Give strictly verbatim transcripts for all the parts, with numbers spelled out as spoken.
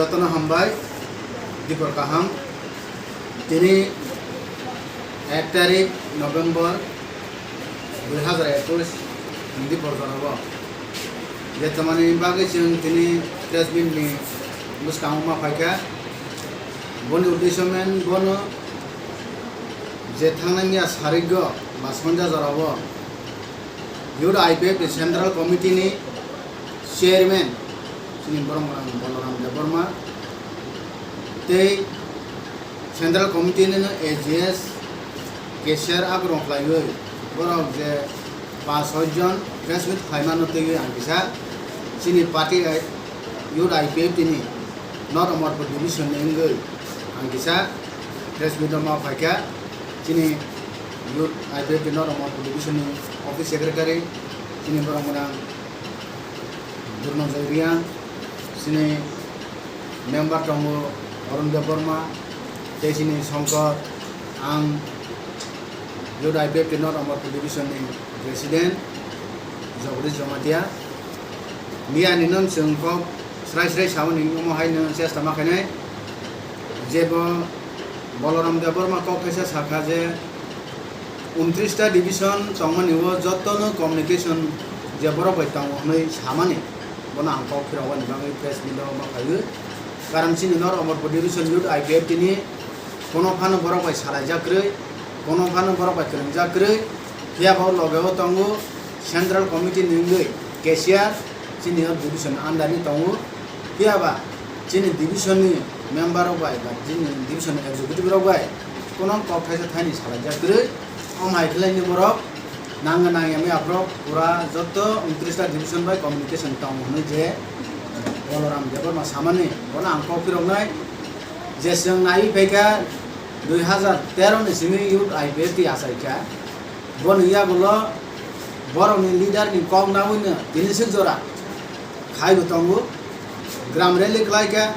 Jotono hambai, dipor kaham. Tini ek tarik November dui hazar ekush, dipor jorao. Je tamani bagwi chwng tini press meet ni bwskango ma phaikha. Boni uddesho men bono je thangnai miya sarigo ba sonja jorao Youth I P F ni Central Committee ni Chairman chini borok Balaram Debbarma tei Central Committee ni A G S K C R akrong khlaiwi borok je pas soi jon press meet khlaimano twiwi ang kisa chini party Youth I P F T ni North Amarpur Division ni wngwi ang kisa press meet o ma phaikha. Chini Youth I P F T North Amarpur Division ni Office Secretary chini borok mwnang Durnojoy Reang, chini member tongo Arun Debbarma, tei chini Songkor, ang Youth I P F T North Amarpur Division ni President Jagdish Jamatia. Miya ni non chwng kok srai srai samani omo hai no chesta ma khainai. Jebo Balaram Debbarma kok kaisa sakha je untris ta division tongmani o jotono communication je borok bai tongo hwnwi samani, bono ang kok phirogani bagwi press meet o ma phaiwi. Karon chini North Amarpur Division Youth I P F T ni kono phano borok bai salaijak kwrwi, kono phano borok bai kwrwngjak kwrwi, phiya ba o loge o tongo Central Committee ni wngwi cashier chini o division under ni tongo. Phiya ba chini division ni member rok bai ba chini division ni executive rok bai kono kok thaisa thaini salaijak kwrwi. Omo hai khlai ni borok nangya nangya maya borok pura joto untris ta division bai communication tong hwnwi je Balaram Debbarma samani bono ang kok phiroknai je chwng naiwi phaikha dui hazar tero ni simi youth I P F T achaikha. Boni yagulo borokni leader ni kok nawino tini sik jora khaibo tongo. Gram rally khlaikha,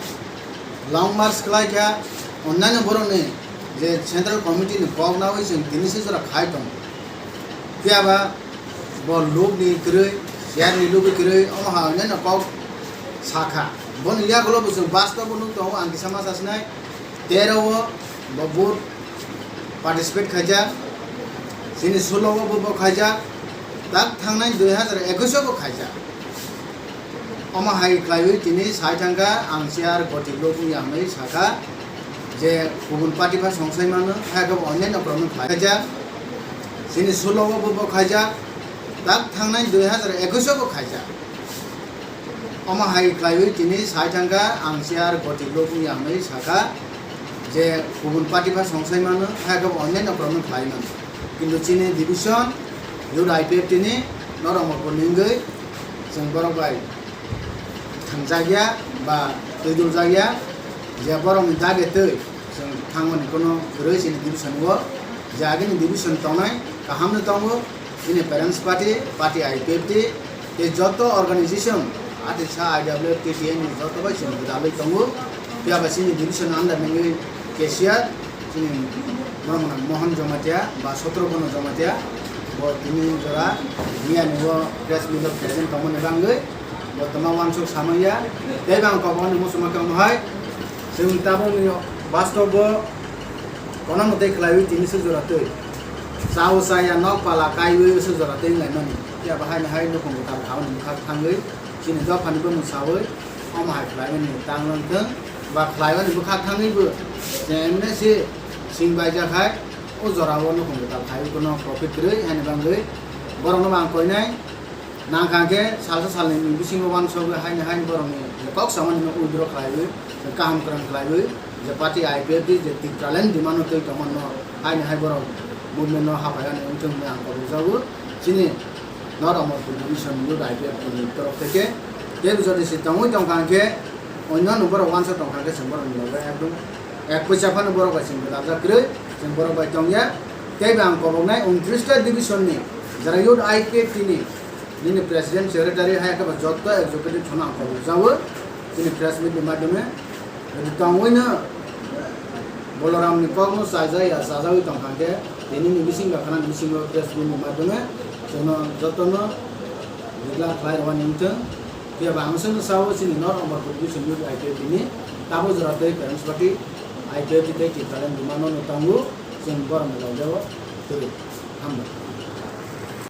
long march khlaikha, onnaino borokni je central committee ni kok nawi chwng tini sik jora khai tongo. Phiya ba bo lukni kwrwi, chair ni lukni kwrwi, omo hai onnaino kok sakha. Boni yagulo bo chwng bastobo nuk tongo, ang kisa ma sasinai. Tero o bo vote participate khaijak, chini sulo o bo bo khaijak, tak thangnai dui hazar ekush o bo khaijak. Omo hai khlaiwi tini sai thangkha, ang chair goti lobwi ang nai sakha je kubun party pha songsai mano, hai khe bo onnaino borokno khlai khaijak, chini sulo o bo bo khaijak, tak thangnai dui hazar ekush o bo khaijak. Omo hai khlaiwi tini sai thangkha, ang chair goti lobwi ang nai sakha je kubun party pha songsai mano, hai khe bo onnaino borokno khlai mano. Kintu chini division youth I P F T ni norok mokol ni wngwi chwng borok bai thangjakya ba twi duljakya je borokni dage twi. Chwng thangmani kono kwrwi chini division o, je agini division tongnai kahamno tongo, chini parents party, party I P F T, tei joto organization, atisa I W F T T N ni joto bai chwng gwdalwi tongo. Phiya ba chini division under ni wngwi cashier, chini borok mwnang Mohan Jamatia ba Satraghna Jamatia, bo tini jora miyani o press meet o present tongmani bagwi. Bo tongma uansuk samaya, tei bang kok ani muchungma khe omo hai. Chwng tabukni bastobo kono mwtai khlaiwi tini se jora twi. Chao chaya nok pala kaiwi se jora twi wnglaimani. Phiya bo haino hai nukhung kwtal khauni bwkhak thangwi chini dophani bumung sawi omo hai khlaimani tang wng thwng ba khlaimani bwkhak thangwibo chemne se sing baijak hai o jorao nukhung kwtal khaiwi kono profit kwrwi haini bagwi borokno bo ang koinai. Nangkha khe salsa salnini bisingo uansugwi haini haini borokni kok samani no withdraw khlaiwi, kaham kwrwng khlaiwi, je party I P F T je Tipraland demand no twi tongmano haini hai borok movement no hapai ani wngthung hwnwi ang kobokjago. Chini North Amarpur Division Youth I P F T ni torok theke tei jodi se tongwi tongkha khe onno no borok uansuk tongkha khe chwng borokni loge ekdom ek poisa phano borok bai chwng gwdaljak kwrwi, chwng borok bai tongya. Tei bo ang koboknai untris ta division ni jara Youth I P F T ni nini president secretary hai khe bo joto executive sono ang kobokjago chini press meet ni madhyome. Jodi tongwino Balaram ni kokno chajak ya chajagwi tongkha khe tini ni bising ba khana ni bisingo press meet ni madhyome chwngno jotono declare khlai rwani wngthung. Eba ang seno sao chini North Amarpur Division ni I P F T ni tabo jora tei parents party I P F T tei Tipraland Duma no tango chwng borok ni logeo kwrwi. Hambai.